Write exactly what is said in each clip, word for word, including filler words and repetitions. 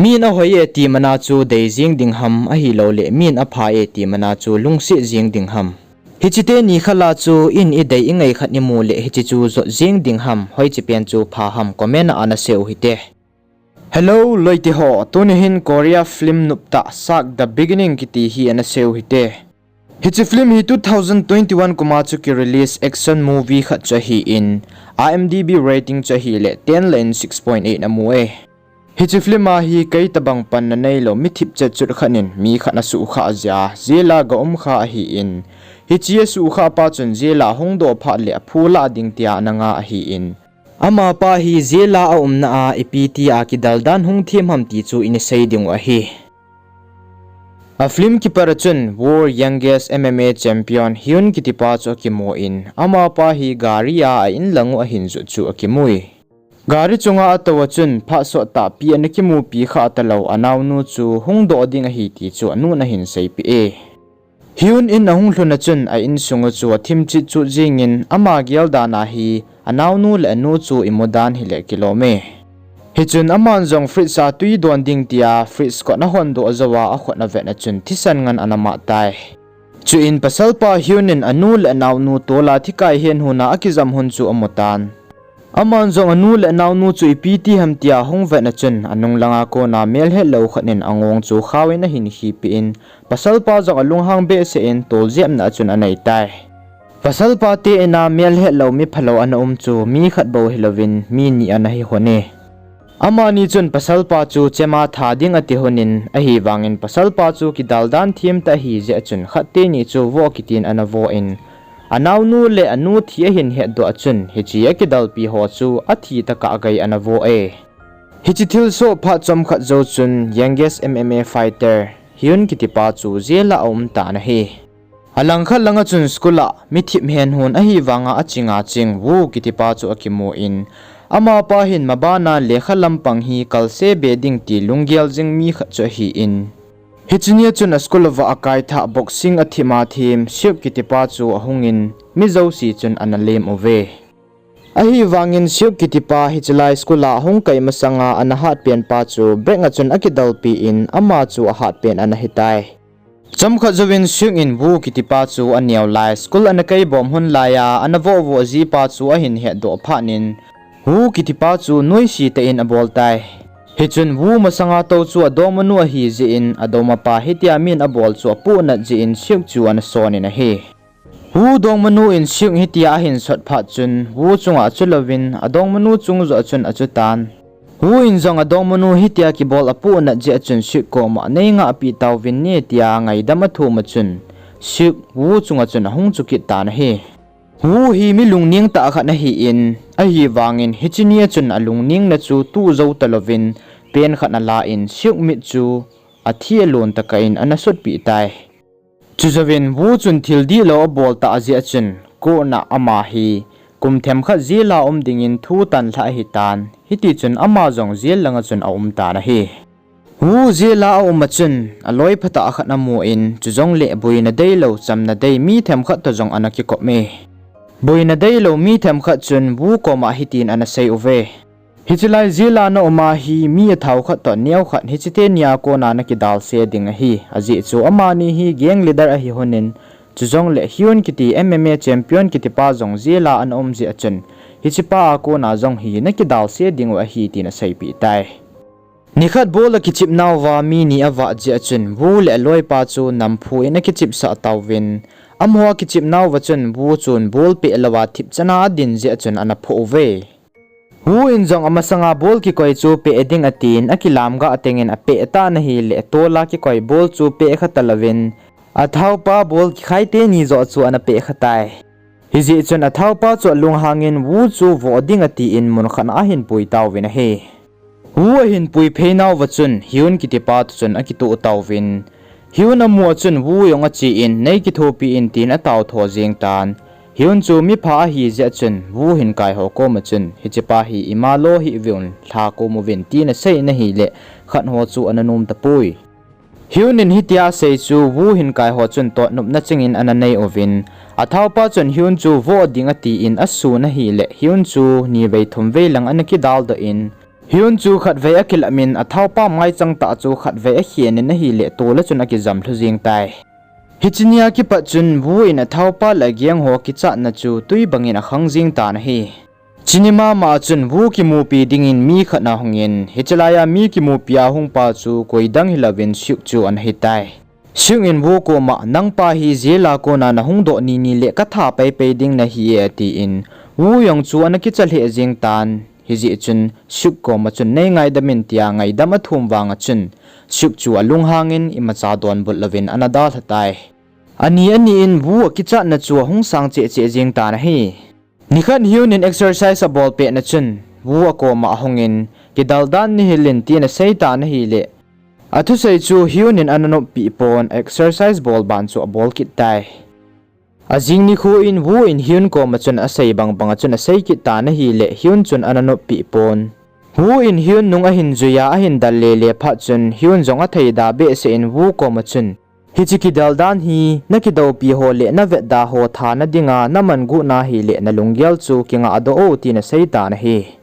Min ahoi e ti mana chu dei jing ding ham, ahilouleh min apha e ti mana chu lungset jing ding ham. Hiche teni khat la chu in idei ingai khat imu leh hiche chu jot jing ding ham, hoiche pen chu pha ham, comment a ana sei u hite. Hello loite ho, tuni hin Korea film noptah Shark The Beginning kiti hi ana sei u hite. Hiche film hi two thousand twenty-one kum a chu ki release action movie khat chu ahin, IMDb rating chu ahileh ten lah in six point eight amu e. Hiche film a hi kei tobang panna neilou mi thipchet chut khat in mi khat ana suhkhah jeh a jail a ga umkha ahin, hiche asuhkhah pa chun jail a hungdoh phat leh aphu lah ding tia ana nga ahin, amapa hi jail a aumna a ipi tia kidal dan hung them ham ti chu ina sei dingu ahi. A film kipat a chun Woo, youngest MMA champion Hyun kitipa chu akimun, amapa hi gari a a-in lang u ahin jot chu akimui. Gari chunga atou a chun phat sottahpi ana kimupi kha talou anaonu chu hungdoh ding ahi ti chu anun ahin seipeh e. Hyun in ahung lhun a chun a-insung u chu athim chetchut jingin ama geldan a hi anaonu leh anu chu imu dan hileh kilom e. Hichun aman jong fridge a twi don ding tia fridge kot ahondoh jouva akhut avet a chun thisan ngen ana mad tai. Chuin pasalpa Hyun in anu leh anaonu tola thikai hen hon a akijam hon chu amutan. Aman jong anu leh anaonu chu ipi ti ham tia hung vet a chun anung langa kona melhetlou khat in angong chu khauvin ahin khipeh in, pasalpa jong alunghang behseh in toljepna a chun anei tai. Pasalpa te in a melhetlou miphalou ana um chu mi khat bou hilouvin mi ni ana hi hon e. Amani chun pasalpa chu chema tha ding ati hon in, ahivangin pasalpa chu kidal dan them tah ahijeh a chun khat teni chu vo kitin ana vo in, anaonu leh anu thi ahin hetdoh a chun hiche akidalpi ho chu athi tokah gei ana vo e. Hiche thilsoh phat chomkhat jou chun youngest MMA fighter Hyun kitipa chu jail a aumtan ahi. Alangkhat langa chun school a mi thip hen hon ahivanga achinga ching Woo kitipa chu akimun, amapa hin mabana lekha lampang hi kalse be ding ti lunggel jing mi khat chu ahin, hiche nia chun a school uva akaithah boxing athip a them Seok kitipa chu ahungin mi jouse chun ana lem uve. Ahivangin Seok kitipa hiche lai school a ahung kai masanga ana hatpen pa chu break a chun akidalpi in ama chu ahatpen ana hitai. Chomkhat jouvin Seok in Woo kitipa chu aneo lai school ana kai bom hon laiya ana voh voh jipa chu ahin hetdoh phat in Woo kitipa chu noise tah in abol tai. Hichun Woo masanga tou chu adongmanu ahijeh in adongmapa hitia min abol chu apohnat jeh in Seok chu ana son in ahi. Woo dongmanu in Seok hitia ahin sot phat chun Woo chunga chulouvin adongmanu chung joh a chun achutan. Woo in jong adongmanu hitia kibol apohnat jeh a chun Seok koma neingahpi tauvin ne tia ngaidam athum a chun Seok Woo chunga chun ahung chukit tan ahi. Woo hi mi lungneng tah khat ahin, ahivangin hiche nia chun alungnengna chu tuh jou talouvin pen khat ana la in Seok mit chu athi alon tokah in ana sutpeh tai. Chujouvin Woo chun thil dihlou abol tah jeh a chun court a ama hi kum themkhat jail a um dingin thu tanlhah ahitan, hitichun ama jong jail langa chun aumtan ahi. Woo jail a aum a chun aloi phatah khat amun, chujongleh boina deilou, chamna dei mi themkhat toh jong ana kikop e. Boina deilou mi themkhat chun Woo koma hitin ana sei uve. Hiche lai jail a naum a hi mi athao khat toh neo khat hiche tenia kona nakidalse ding ahi. Ajeh chu amani hi gang leader ahi hon in, chujongleh Hyun kiti MMA champion kitipa jong jail a ana um jeh a chun, hichepa a kona jong hi nakidalse dingu ahi tin aseipeh tai. Nikhat ball akichepnauva mi ni avat jeh a chun Woo leh aloipa chu namphu in akichepsah tauvin, amaho akichepnauva chun Woo chun ball pehlouva thipchan a adin jeh a chun ana phoh uve. Woo in jong amasanga ball kikoi chu peh ding atin akilamgah tengin apeh tan ahileh tola kikoi ball chu pehkha talouvin, athaopa ball kikhai teni joh chu ana pehkha tai. Hijeh chun athaopa chu alunghangin Woo chu voh ding atin munkhat a ahin pui tauvin ahi. Woo ahin pui pheinauva chun Hyun kitipa toh chun akitoh tauvin, Hyun amu a chun Woo jong achen neikithopi in tin ataotho jeng tan. Hyun chu mipha ahijeh a chun Woo hinkaiho koma chun hichepa hi ima lo hih uvin lha kom uvin tin asei in ahileh khatho chu ana nom tapoi. Hyun in hitia asei chu Woo hinkaiho chun totnopna chingin ana nei uvin, athaopa chun Hyun chu voh ding atin asun ahileh Hyun chu nivei thumvei lang ana kidaldoh in, Hyun chu khatvei akilamin, athaopa maichang tah chu khatvei akhen in ahile, tola chun akijam lhu jeng tai. Hiche nia kipat chun Woo in athaopa le agangho kichatna chu twi bangin akhang jeng tan ahi. Chuni mama a chun Woo kimupi dingin mi khat ahungin, hiche laiya mi kimupi a hungpa chu koidang hilouvin Seok chu ana hitai. Seok in Woo koma, nangpa hi jail a kona nahung doh nini le katha peipei ding nahi e, atin, Woo jong chu ana kicha lheh jeng tan, hijeh chun Seok koma chun, nei ngaidam in, tia ngaidam athum vanga chun, Seok chu alunghangin imacha donbut louvin ana dalha tai. Ani ani in Woo akichatna chu ahung sang cheh cheh jeng tan ahi. Nikhat Hyun in exercise abol petna chun, Woo akoma ahungin, kidal dan nahil in, tin asei tan ahile, athusei chu Hyun in ana noppeh pon, exercise bol ban chu abol kit tai. Ajing nikho in Woo in Hyun koma chun asei bang banga chun asei kit tan ahile, Hyun chun ana noppeh pon. Woo in Hyun nung ahin juiya ahin dal lele phat chun, Hyun jong atheida behseh in Woo koma chun, hiche kidal dan hi nakidoupi ho le navetda ho thana dinga naman got na hile nalunggel chu kingahdoh o, tin asei tan ahi.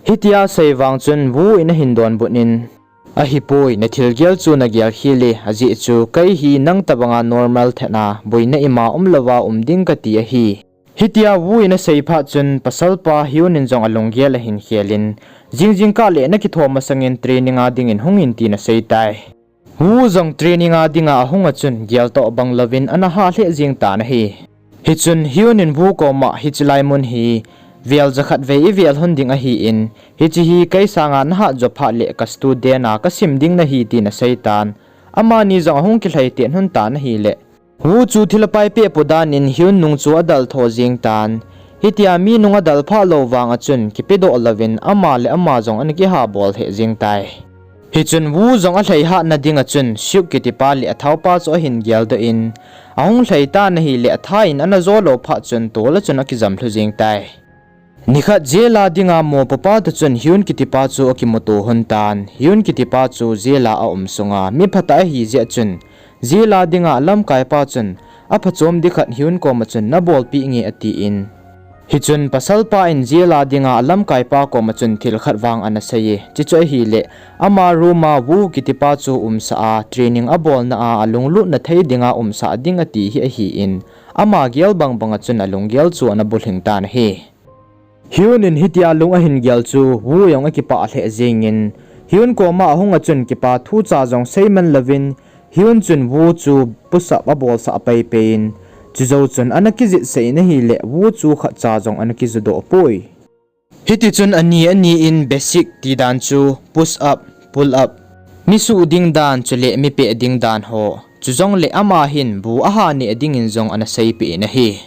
Hitia asei vang chun Woo in ahin donbut in, ahipoi, nathilgel chu nagel khel e, ajeh chu kei hi nang tobanga normal thet a, boina ima umlouva um ding kati ahi. Hitia Woo in asei phat chun pasalpa Hyun in jong alunggel ahin khel in, jing jingkah le nakithom masangin training a dingin hungin, tin asei tai. Woo jong training a dinga ahunga chun geltoh bang louvin ana hah lheh jeng tan ahi. Hichun Hyun in Woo koma, hiche lai mun hi vel jakhat vei ivel lhon ding ahin, hiche hi kei sanga nahat jo phat le ka student a kasim ding nahi, tin asei tan. Amani jong ahung kilhai tet lhon tan ahile, Woo chu thil apaipeh po danin Hyun nung chu adal tho jeng tan. Hitia mi nung adal phah lou vanga chun kipedoh louvin ama le ama jong ana kihabol lheh jeng tai. Hichun Woo jong alhai hatna dinga chun Seok kitipa le athaopa chu ahin geldoh in, ahung lhai tan ahile, atha in ana jo lou phat chun tola chun akijam lhu jeng tai. Nikhat jail a dinga mopopa toh chun Hyun kitipa chu akimuto lhon tan. Hyun kitipa chu jail a aum sunga mi phatah ahi jeh chun, jail a dinga alamkaipa chun, aphachom ding khat Hyun koma chun nabolpeh nge, atin. Hichun pasalpa in jail a dinga alamkaipa koma chun thil khat vang ana sei e, chuchu ahile, ama room a Woo kitipa chu umsah a, training abolna a alunglutna thei dinga umsah ding ati hi ahin, ama gel bang banga chun alunggel chu ana bulhing tan ahi. Hyun in hitia lung ahin gel chu Woo jong akipah lheh jengin, Hyun koma ahunga chun kipa thucha jong seiman louvin, Hyun chun Woo chu push up abolsah peipei in, chujou chun ana kijitsah in ahile Woo chu khatcha jong ana kijudoh poi. Hitichun ani ani in basic tidan chu push up, pull up, mi suh ding dan chule mi peh ding dan ho, chujongle ama hin bu aha neh dingin jong ana seipeh in ahi.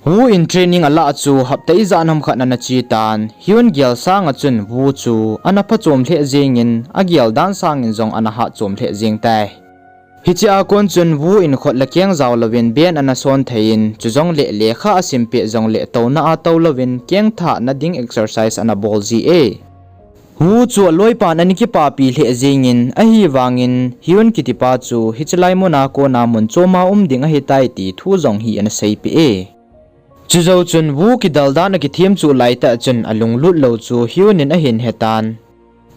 Woo in training alah chu hapta ijat ham khat ana che tan, Hyun gel sanga chun Woo chu ana phachom lheh jengin, agel dan sangin jong ana hatchom lheh jeng tai. Hichea kon chun Woo in khut le keng jao louvin ben ana son thei in, chujongle lekha asim peh jongle touna a tou louvin keng thahna ding exercise ana bol ji e. Woo chu aloipan ana kipapi lheh jengin, ahivangin Hyun kitipa chu hiche lai muna kona mun choma um ding ahitai ti thu jong hi ana seipeh e. Chujou chun Woo kidal dan akithem chuh laitah chun alunglut lou chu Hyun in ahin hetan.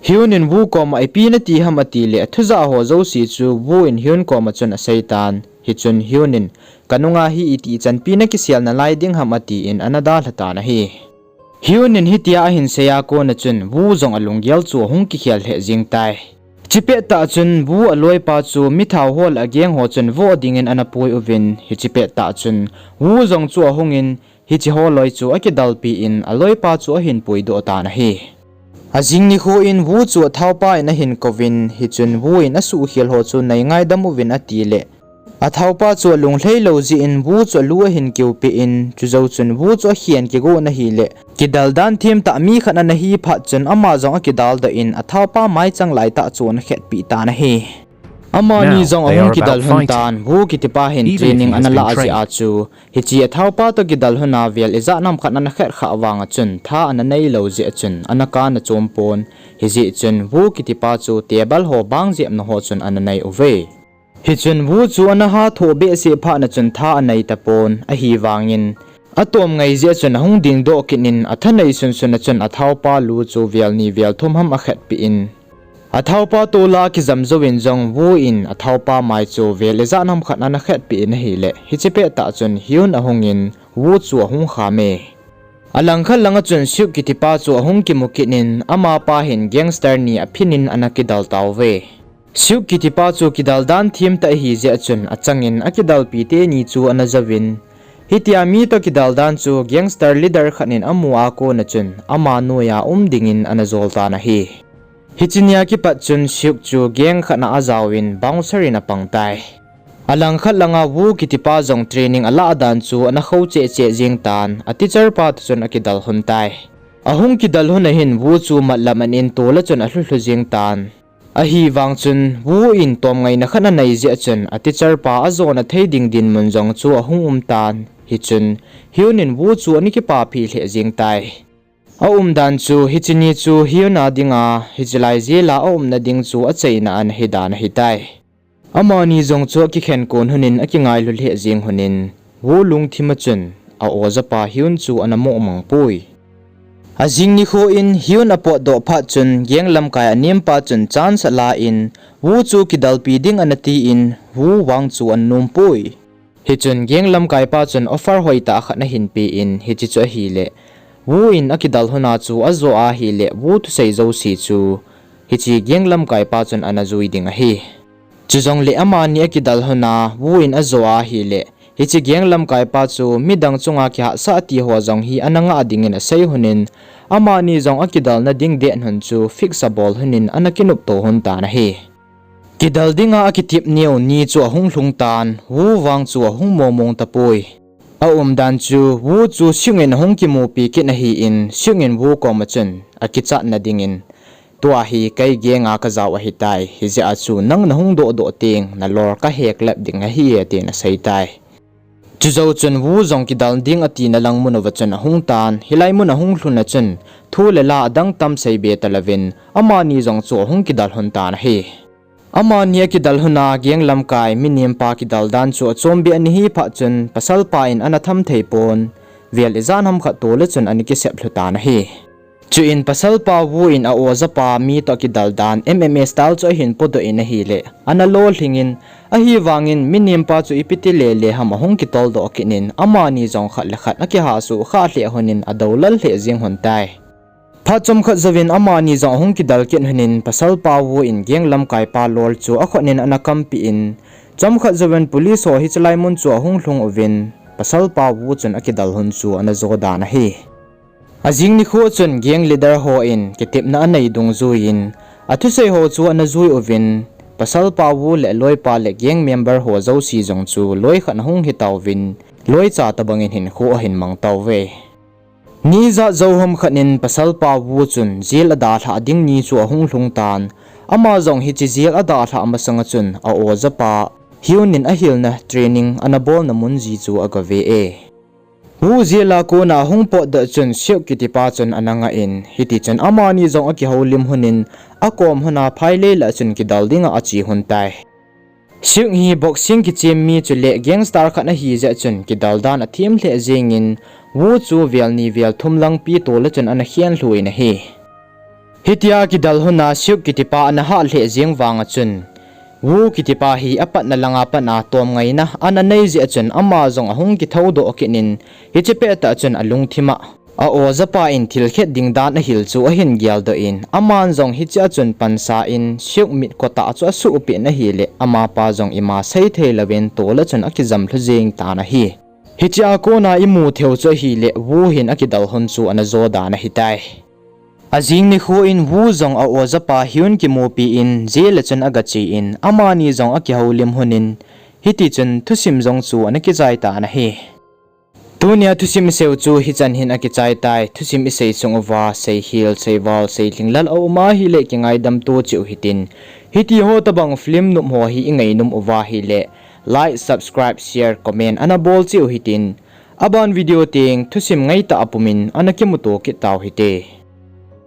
Hyun in Woo koma ipi nati ham atile, athujah ho jouse chu Woo in Hyun koma chun aseitan. Hichun Hyun in, kanunga hi itih chanpi nakisel nalai ding ham atin ana dalha tan ahi. Hyun in hitia ahin seiya kona chun Woo jong alunggel chu ahung kikhel lheh jeng tai. Hiche pettah chun Woo aloipa chu mithao ho le ageng ho chun voh dingin ana pui uvin, hiche pettah chun Woo jong chu ahungin, hiche holoi chu akidalpi in aloipa chu ahin puidoh tan ahi. Ajing nikho in Woo chu athaopa in ahin kouvin, hichun Woo in asuhkhel ho chu nei ngaidam uvin atile, athaopa chu alunglhai lou jeh in Woo chu alu ahin kiupeh in, chujou chun Woo chu akhen kigon ahile, kidal dan themtah mi khat ana hi phat chun ama jong akidaldoh in, athaopa maichang laitah chu ana khetpeh tan ahi. Amani jong ahung kidal lhon tan, Woo kitipa hin training ana lah jeh a chu, hiche athaopa toh kidal lhona vel ijat ham khat ana khetkhah vanga chun tha ana neilou jeh a chun ana kana chom pon, hijeh chun Woo kitipa chu table ho bang jepna ho chun ana nei uve. Hichun Woo chu ana hathoh behseh phatna chun tha anei tapon, ahivangin Atom ngai jeh a chun ahung dingdoh kit in, athanei sunsun a chun athaopa lu chu vel ni vel thum ham akhetpeh in, athaopa tola akijam jouvin jong Wu in athaopa mai chu vel ijat ham khat ana khetpeh in ahile, hiche pettah chun Hyun ahungin Wu chu ahung kham e. Alangkhat langa chun Seok kitipa chu ahung kimu kit in, amapa hin gangster ni aphin in ana kidal tauve. Seok kitipa chu kidal dan themtah ahijeh a chun achangin akidalpi teni chu ana jouvin, hitia mi toh kidal dan chu gangster leader khat in amu a kona chun ama noiya um dingin ana jol tan ahi. Hiche nia kipat chun Seok chu gang khat a ajaovin bouncer in apang tai. Alangkhat langa Wu kitipa jong training alah dan chu ana khou cheh cheh jeng tan, a teacher pa toh chun akidal lhon tai. Ahung kidal lhon ahin Wu chu matlam an in tola chun alhu lhu jeng tan. Ahivang chun Wu in tom ngaina khat anei jeh a chun a teacher pa ajona thei ding dinmun jong chu ahung um tan. Hichun Hyun in Wu chu ana kipaphi lheh jeng tai. Aumdan chu hiche ni chu Hyun a dinga hiche lai jail a aumna ding chu achaina ana hidan ahitai. Amani jong chu akikhen kon lhonin akingailu lheh jeng lhonin, Wu lungthim a chun a-ojapa Hyun chu ana moh mang poi. Ajing nikho in Hyun apotdoh phat chun gang lamkai anempa chun chance ala in, Wu chu kidalpi ding ana tin, Wu vang chu ana nom poi. Hichun gang lamkaipa chun offer hoitah khat ana hinpen, hiche chu ahile, Wu in akidal lhona chu ajo ahile, Wu thusei jouse chu hiche gang lamkaipa chun ana jui ding ahi. Chujongle amani akidal lhona Wu in ajo ahile, hiche gang lamkaipa chu midang chunga kihatsah ti ho jong hi ana ngah dingin asei lhonin, amani jong akidalna ding date lhon chu fix abol lhonin ana kinopto lhon tan ahi. Kidal dinga akitep neo ni chu ahung lhung tan, Wu vang chu ahung mong mong tapoi. Aumdan chu Wu chu Seok in ahung kimupi kit ahin, Seok in Wu koma chun akichatna dingin, tua hi kei gang a kajao ahitai, hijeh a chu nang nahung dohdoh teng nalol kahek lep ding ahi e, tin asei tai. Chujou chun Wu jong kidal ding atina lang mun uva chun ahung tan, hilai mun ahung lhun a chun thu le la adang tam seibe talouvin, amani jong chu ahung kidal lhon tan ahi. Amani akidal lhona gang lamkai mi nempa kidal dan chu achom beh ana hi phat chun pasalpa in ana tham thei pon, vel ijat ham khat tola chun ana kisep lhu tan ahi. Chuin pasalpa Wu in a-ojapa mi toh akidal dan M M A style chu ahin podoh in ahile, ana lolhing in, ahivangin mi nempa chu ipi ti lele ham ahung kitoldoh kit in, amani jong khat le khat akiha suhkhah lheh lhonin adoulal lheh jeng lhon tai. Phat chomkhat jouvin amani jong ahung kidal kit lhonin, pasalpa Wu in gang lamkaipa lol chu akhut in ana kampeh in, chomkhat jouvin police ho hiche lai mun chu ahung lhung uvin, pasalpa Wu chun akidal lhon chu ana jo dan ahi. Ajing nikho chun gang leader ho in kitepna anei dungjuiyin, athusei ho chu ana jui uvin, pasalpa Wu le aloipa le gang member ho jouse jong chu loi khat ahung hitauvin, loicha tobangin hinkho ahin mang tauve. Ni ijat jou ham khat in pasalpa Wu chun jail adalhah ding ni chu ahung lhung tan, ama jong hiche jail adalhah masanga chun a-ojapa Hyun in ahilna training ana bolna mun ji chu agave e. Wu jail a kona ahung potdoh chun Seok kitipa chun ana ngah in, hitichun amani jong akihoulim lhonin, akom lhona phailei lah chun kidal dinga ache lhon tai. Seok hi boxing kichem mi chule gangster khat ahijeh chun kidal dan athem lheh jengin, Wu chu vel ni vel thum langpi tola chun ana khen lhuin ahi. Hitia kidal lhona Seok kitipa ana hat lheh jeng vanga chun, Wu kitipa hi apatna langa pat a tom ngaina ana nei jeh chun ama jong ahung kithoudoh kit in, hiche pettah chun alungthim a a-ojapa in thilkhet ding dan ahil chu ahin geldoh in, aman jong hichea chun pansa in Seok mitkho tah chu asuhpeh in ahile, amapa jong ima seithei louvin tola chun akijam lhu jeng tan ahi. Hichea kona imu theiu chu ahile, Wu hin akidal lhon chu ana jo dan ahitai. Ajing nikho in Wu jong a-ojapa Hyun kimupi in jail a chun agache in, amani jong akihoulim lhonin, hitichun thusim jong chu ana kichai tan ahi. Tunia thusim iseiu chu hichan hin akichai tai. Thusim isei sung uva seihil, seival, seilhinglel aum ahile kingaidam to cheh u hitin, hitiho tobang film nop ho hi ingainom uva ahile like, subscribe, share, comment ana bol cheh u hitin, aban video teng thusim ngaitah a pumin ana kimuto kit tau hite.